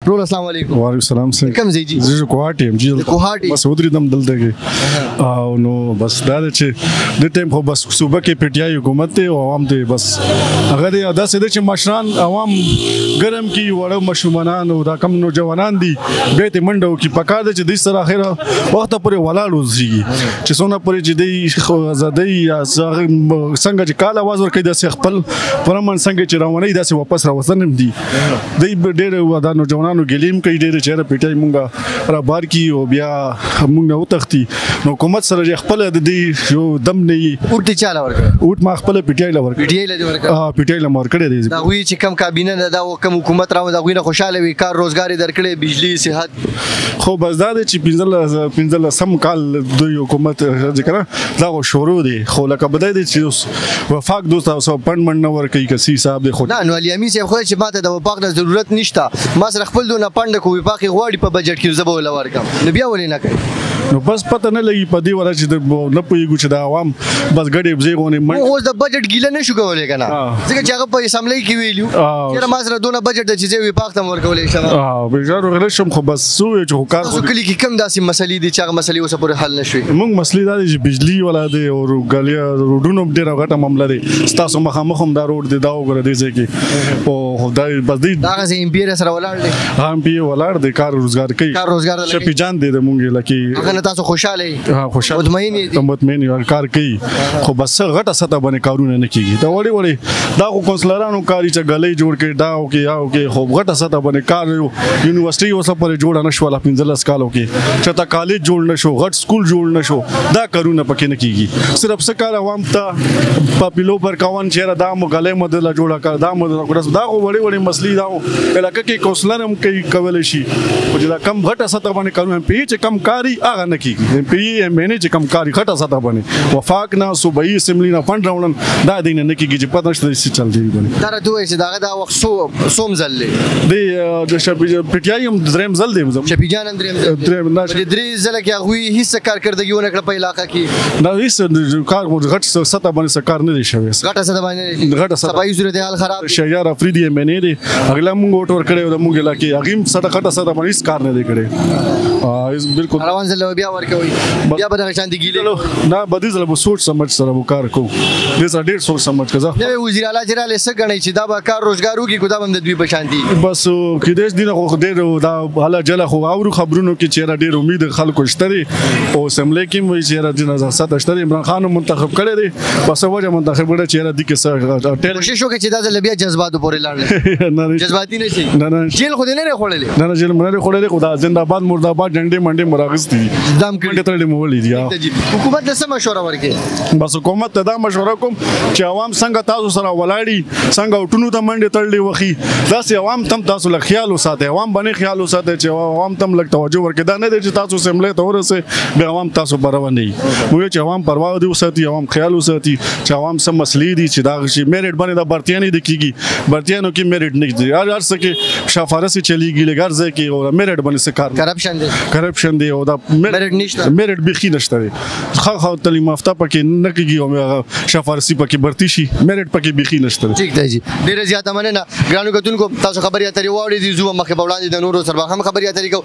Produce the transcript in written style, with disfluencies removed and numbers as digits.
رول السلام علیکم. وعلیکم السلام. څنګه کوم ځای جی؟ زه کوهاټ یم جی. کوهاټ بس ودریدم دلته کې. او نو بس دا چې د ټیم خو بس صوبه کې پی ټی آی حکومت دی او عوام دی، بس هغه دی. داسې دی چې مشران عوام ګرم کی، وړه مشومنان او دا کم نوجوانان دي به ته منډه وکي. پکار دی چې د سره اخره وخت پورې ولاړ اوسي چې څونه پورې چې دی ازادي یا څنګه چې کال आवाज ورکړي، داسې خپل پرمن څنګه چې رواني داسې واپس راوستنم دي. دی ډېر دا نوجوانانو ګلیم کوي ډېر چې پی ټی آی مونږه را بار کی او بیا مونږ وتښتي. نو حکومت سره خپل د دې یو دم نه یي. اوټ چاله ورکړ؟ اوټ ما خپل پی ټی آی لور پی ټی آی له ورکړ. پی ټی آی لور کړی دی. دا وی چې کم کابینه ده، دا کم حکومت راو، دا غوینه خوشاله وي، کار روزګار درکړي، بجلی، صحت؟ خو بس دا دی چې 15 کال د حکومت ذکر دا شروع دی، خو لکه بدای دی چې اوس وفاق دوست او پند من نه ور کوي کسی صاحب دی. خو نه نو علي امین صاحب خو چې ماته د وفاق نه ضرورت نشته، ما سره خپل دونه پند کو، وفاق غواړي په بجټ کې زه به ول ورکم، نو بیا ولې نه کوي؟ نو بس پته نه لګي په دې ولا چې نه پوهیږو چې د عوام بس ګډې بزې غونې. موږ اوس د بجټ ګیله نه شو کولای کنه، ځکه چې هغه په اسمبلی کې ویلو چې ما سره دونه بجټ چې زه وفاق ته ورکولای شم. بیچاره غل شم، خو بس سو چې خو کار. خو کلی کې کم داسې مسلې دي چې هغه مسلې اوس پورې حل نشوي؟ موږ مسلې دا دي چې بجلی ولا دی او ګلیا روډونو ډېره غټه معامله دی. ستاسو مخامخ هم دا روډ دی، دا وګوره دې ځای کې، او خدای بس دی دا غزه ایم پی سره ولاړ دی. هم پی ولاړ دی، کار روزګار کوي، کار روزګار شپې جان دی د مونږ لکه. هغه نه تاسو خوشاله یې؟ خوشاله مطمئن یې؟ مطمئن یو، کار کوي، خو بس غټه سطح باندې کارونه نه کیږي. دا وړي وړي دا خو کونسلرانو کاری چې غلې جوړ کړي دا او کې او کې، خو غټه سطح باندې کار یو یونیورسيټي اوس پورې جوړه نشوله 15 کالو کې، چې تا کالج جوړ نشو، غټ سکول جوړ نشو، دا کارونه پکې نه کیږي. صرف څه کار عوام ته په پیلو پر کاون چې دا مو غلې مو دله جوړه کړ، دا مو دا خو وړي وړي مسلې دا علاقې کې کونسلر هم کوي کول شي، خو چې دا کم غټه سطح باندې کارونه پی چې کم کاری هغه نه کیږي. پی ایم ان چې کم کاری غټه سطح باندې وفاق نه صوبایي اسمبلی نه فند راوړل دا دین نه کیږي چې پته نشته چې چل دی باندې. دا راته وایي چې داغه دا وخت سو سوم ځل دی؟ دی د شپې پی ټی آی هم دریم ځل دی. شپې جان هم دریم ځل. دریم نه درې ځل کې هغه هیڅ کارکردګي ونه کړه په علاقې کې. دا هیڅ کار غټ سطح باندې څه کار نه دی شوی. غټه سطح باندې غټه سطح صفایي صورتحال خراب دی. شهیار افریدي ایم ان دی، اغلا مونږ ووټ ورکړی د مونږ علاقې، هغه هم سطح غټه سطح باندې هیڅ کار نه دی کړی. بالکل روان ځل بیا ورکوي، بیا به دغه شان دي ګیلې نه بدی ځل به سوچ سمجھ سره وکار کو دې سره ډیر سوچ سمجھ کزه. نوې وزیر اعلی چې رااله څه غني چې دا به کار روزګار وکړي کو دا به د دوی په شان دي؟ بس کې دې دینه خو ډیر دا حالا جلا خو اورو خبرونو کې چې ډیر امید خلکو شته دي او اسمبلی کې وایي چې را دینه ساته شته. عمران خان منتخب کړی دی، بس وجه منتخب کړی چې را دي کې څه کوشش وکړي چې دا ځل بیا جذباتو پورې لاړ نه جذباتي نه شي. نه نه جیل خو دې نه خوړلې؟ نه نه جیل مې نه خوړلې، خو دا زنده باد مرده باد جنډې منډې مراغستې دي، دام کړي تړلې مو ولې دي. حکومت ته څه مشوره ورکړي؟ بس حکومت ته دا مشوره کوم چې عوام څنګه تاسو سره ولاړی، څنګه اوټونو ته منډې تړلې وخی، داسې عوام تم تاسو له خیال وساتئ، عوام باندې خیال وساتئ چې عوام تم لږ توجه ورکړي. دا نه دی چې تاسو اسمبلی ته ورسئ بیا عوام تاسو پروا نه وي. موږ چې عوام پروا دي وساتي، عوام خیال وساتي چې عوام سم مسلې دي چې دا چې میرټ باندې دا برتیانې د کیږي، برتیانو کې میرټ نه دی، هر هر څه کې شفارسي چلیږي لګر ځای کې او میرټ باندې څه کار کرپشن دی، کرپشن دی او دا میرټ نشته، میرټ بيخي نشته دی. خو خو تعلیم یافته پکې نه کیږي او شفارسي پکې برتی شي، میرټ پکې بيخي نشته. ټیک دی جی، ډیره زیاته مننه ګرانو کتونکو، تاسو خبرې اترې واورېدې. زه مخکې په وړاندې د نورو سره هم خبرې اترې کوو.